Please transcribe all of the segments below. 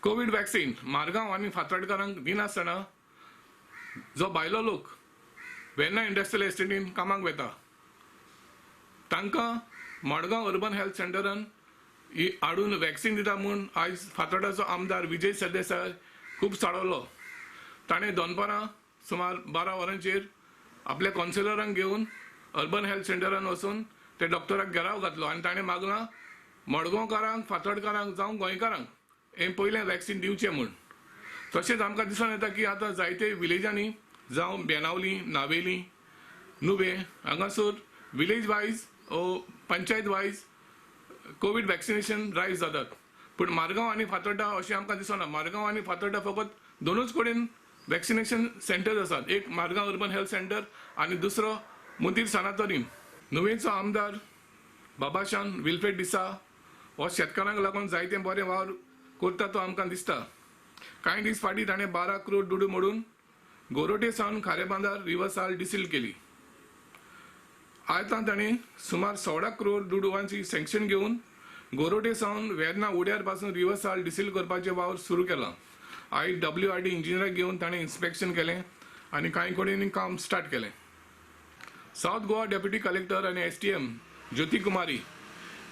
Covid vaccine Margao आनी फातर्डकारांक दिनासतना जो भायलो लोक वेर्ना इंडस्ट्रियल एस्टेटीन कामाक वेता तांकां मडगांव अर्बन हेल्थ सेंटरान हाडून वॅक्सिन दिता म्हूण आयज फातर्डाचो आमदार विजय सरदेसाय खूब चाळवलो. ताणें दनपारां सुमार 12 वरांचेर आपल्या कौन्सिलरांक घेवन अर्बन हेल्थ सेंटरान वचून ते डॉक्टराक घेराव घातलो आनी ताणें मागलां मडगांवकारांक, फातर्डकारांक जावं गोंयकारांक हें पयलें वॅक्सिन दिवचें म्हूण. तशेंच आमकां दिसून येता की आतां जायते विलेजांनी जावं बेनावली, नावेली, नुवें हांगासर village wise panchayat wise covid vaccination drive जातात, पूण मारगांव आनी फातर्डा अशें आमकां दिसना. मारगांव आनी फातर्डा फकत दोनूच कडेन वॅक्सिनेशन सेंटर्स आसात, एक मारगांव अर्बन हेल्थ सेंटर आनी दुसरो मुंतीर सानातोरीम. नुवेंचो आमदार बाबाशान विल्फ्रेड डिसा हो शेतकारांक लागून जायते बरें वावर करता तो आमकां दिसता. कांय दीस फाटीं ताणें 12 करोड दुडू मोडून गोरोटे सावन खारेबांदार रिवर्साल डिसील केली. आतां ताणें सुमार 16 करोड दुडवांची सँक्शन घेवन गोरोटे सावन वेर्ना उड्यार पासून रिवर्साल डिसील करपाचें वावर सुरू केलां. आयज WRD इंजिनियराक घेवन ताणें इन्स्पेक्शन केलें आनी कांय कडेन काम स्टार्ट केलें. सावथ गोवा डेप्युटी कलेक्टर आनी STM Jyoti कुमारी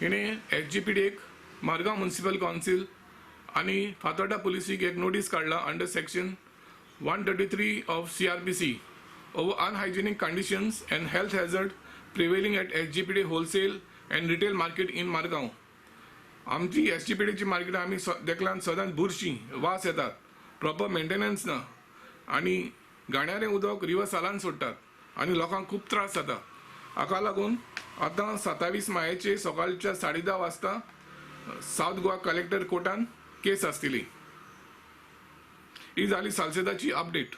हिणें SGPDक, मारगांव म्युनिसिपल कावन्सील आनी फातर्डा पुलिसीक एक नोटीस काडला under section 133 of CrPC over unhygienic conditions and health hazard prevailing at SGPD wholesale and retail market in Margao. आमची SGPDची मार्केट आमी देखल्यान सदांच बुरशी, वास येतात, प्रॉपर मेंटेनन्स ना आनी घाण्यारें उदक रिवर सालान सोडटात आनी लोकांक खूब त्रास जाता. हाका लागून आतां 27 मायाचे सकाळच्या 10:30 वाजता सावथ गोवा कलेक्टर कोर्टान केस आसतली. ही जाली सालसेदाची अपडेट.